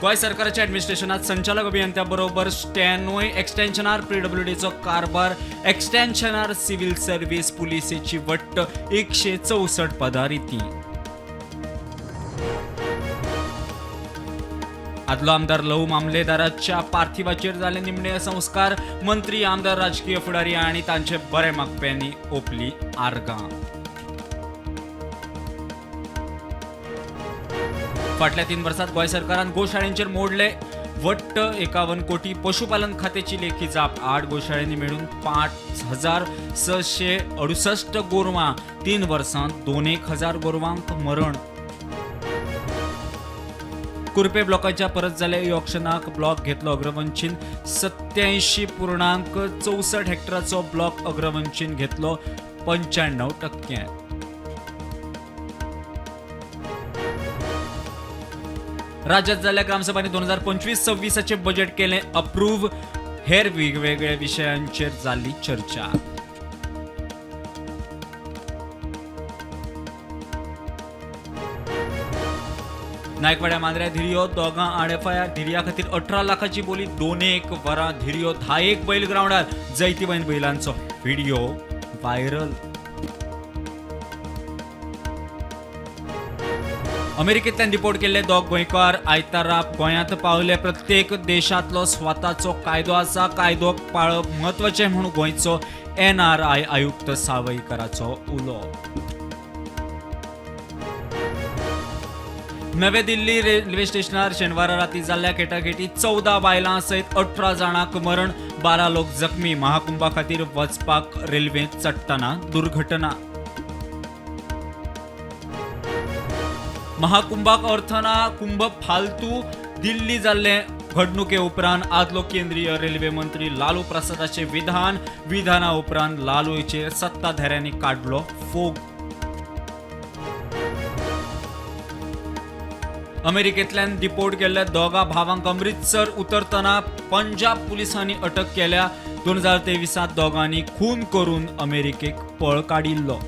गोंय सरकाराच्या ॲडमिनिस्ट्रेशनात संचालक अभियंत्याबरोबर स्टॅनोय एक्सटेन्शनार पीडब्ल्यूडीचो कारभार एक्सटेन्शनार सिव्हिल सर्व्हिस पुलिसेची वट्ट 164 पदां रिती. आदलो आमदार लहू मामलेदाराच्या पार्थिवाचेर जाले निमणे संस्कार. मंत्री, आमदार, राजकीय फुडारी आनी तांचे बरे मागप्यांनी ओपली आर्गां. फाटल्या 3 वर्सात गोंय सरकारान गोशाळेंचेर मोडले वट्ट 51 कोटी. पशुपालन खात्याची लेखी जाप. 8 गोशाळेंनी मेळून 5668 गोरवां. 3 वर्सांत 2,000 गोरवांक मरण. कुर्पे ब्लॉकाच्या परत जाल्या ई ऑक्शनाक ब्लॉक घेतलो अग्रवंचीन. 87.64 हेक्टराचो ब्लॉक अग्रवंचीन घेतलो 95%. राज्यात जाल्ल्या ग्रामसभांनी 2025-26 बजेट केलें अप्रूव्ह. हेर वेगवेगळ्या विशयांचेर जाल्ली चर्चा. नायकवाड्या मांद्र्या धिरयो दोगां आड एफआयआर. धिरया खातीर 18 लाखाची बोली. 2-1 वरां धिरयो 10 बैल ग्रावंडार. जैतिवंत बैलांचो व्हिडिओ व्हायरल. अमेरिकेंतल्यान रिपोर्ट केल्ले 2 गोंयकार आयतारा गोंयांत पावले. प्रत्येक देशांतलो स्वताचो कायदो आसा, कायदो पाळप म्हत्वाचें म्हूण गोंयचो एनआरआय आयुक्त सावयकराचो उलो. नवे दिल्ली रेल्वे स्टेशनार शेनवारा राती जाल्ल्या खेटाखेटीत 14 बायलां सयत 18 जाणांक मरण, 12 लोक जखमी. महाकुंभा खातीर वचपाक रेल्वेंत चडटना दुर्घटना. महाकुंभाक अर्थ ना, कुंभ फालतू. दिल्ली जाल्ले घडणुके उपरांत आदलो केंद्रीय रेल्वे मंत्री लालू प्रसादाचे विधान. विधाना उपरांत लालूचेर सत्ताधाऱ्यांनी काडलो फोग. अमेरिकेंतल्यान डिपोर्ट केल्ल्या 2 भावांक अमृतसर उतरतना पंजाब पुलिसांनी अटक केल्या. 2023 दोगांनी खून करून अमेरिकेक पळ काडिल्लो.